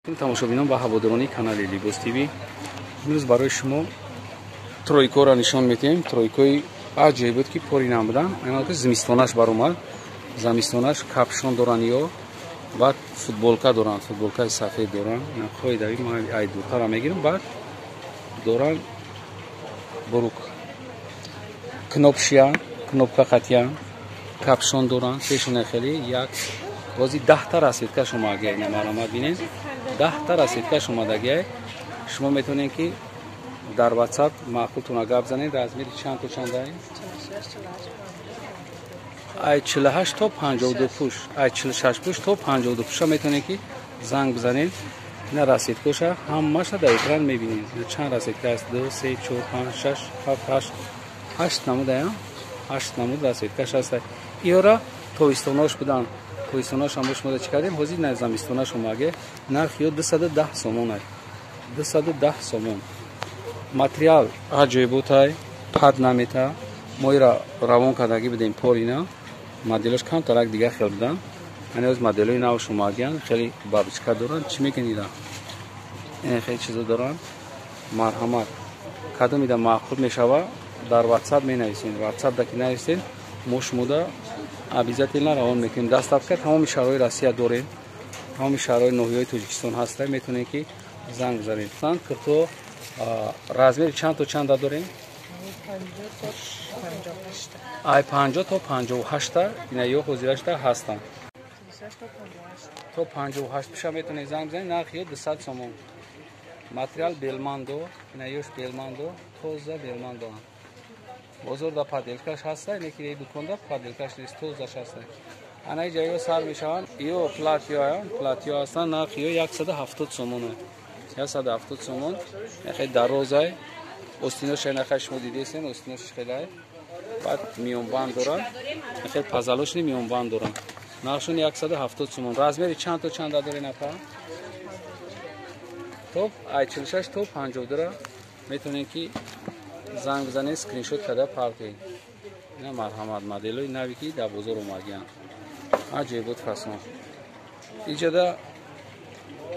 Тамошобинон ва ҳаводорони канали Либос ТВ, имрӯз барои шумо тройкоро нишон медиҳем. Тройкои аҷоиб буд, ки пори нам будан. Зимистонаш баромад. Замистонаш капшон доранд ё баъд футболка доранд, футболкаи сафед доранд. Қоидави ман ай дуртара мегирам. Баъд доранд бурук кнопшиян, кнопка қатиян, капшон доранд пешона. Хеле як бози 10-та расцветкаш омадагиай. Марҳамат, бинед, 10-та расцветкаш омадагиай. Шумо метавонед, ки дар WhatsApp маъқултона гап занед. Размери чанд то чандай? Ай 48 то 52 пӯш, ай 46 пӯш то 52 пӯша метавонед, ки занг бизанед. Ина расцветкоша ҳамаша дар экран мебинед. Чанд расцветка аст? Ду, се, чор, панҷ, шаш, ҳафт, ҳашт, ҳашт намудая, ҳашт намуд расцветкаш аст. Иёра тобистонош буданд. Тобистонаш ҳам шумо чӣ кардем, ҳозир на замистонаш омаге. Нархи ё 210 сомон ай, 210 сомон. Материал аҷоиботай, пад намета. Мо ира равон кардагӣ будем порина, моделош камтарак дига хел буданд. Ани оз моделои навш омадиян, хеле бабочка доранд. Чӣ мекунед? Ина хеле чизо доранд. Марҳамат, кадомида маъқул мешава, дар WhatsApp менависед. WhatsApp да ки нависед, мо шумода обязательно равон мекунем. Доставка тамоми шаҳрҳои Россия дорем, тамоми шаҳрҳои ноҳияҳои Тоҷикистон ҳаста. Метавонед, ки занг бизанед. Кирто размери чанд то чанда дорем? Ай 50 то 58-та ина ё ҳозирашта ҳастанд. То 58 пуша метавонед занг бизанед. Нархи ё 200 сомон. Материал белмандо, ина ёш белмандо, тоза белмандо. Бозорда подделкаш ҳаста, ине ки дуконда подделкаш нест, тозаш ҳаста. Ана иҷа ё сар мешаванд, ё платьё, платьё ҳастанд. Нархи ё 170 сомон, 170 сомон. Хеле дарозай, остинош нахай шумо дидесен, остинош хелай. Баъд миёнбанд доранд, хеле пазалошни миёнбанд доранд. Нархшон 170 сомон. Размери чанд то чанда дорен, апа? То ай 46 то 52 метавонед, ки занг бизанед, скриншот карда партоед. Ина марҳамат, моделҳои нави, ки дар бозор омадиянд, аҷоибот фасон. Иҷода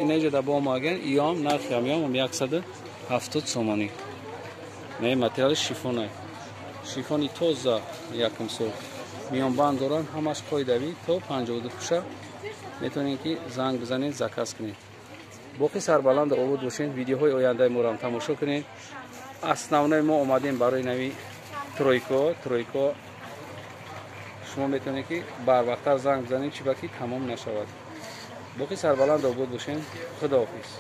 ина иҷода бо омадиян, иём нархи ҳамиём 170 сомонӣ. Не, материали шифона, шифони тоза, якум сорт. Миёнбанд доранд, ҳамаш қоидавӣ. То 52 пуша метавонед, ки занг бизанед, заказ кунед. Боқӣ сарбаланду обод бошед. Видеоҳои ояндаи моро ҳам тамошо кунед. Основной мо омадем барои нави тройко. Тройко шумо метавонед, ки барвақттар занг бизанед, чи ба ки тамом нашавад. Боқӣ сарбаланду обод бошед. Худоҳофиз.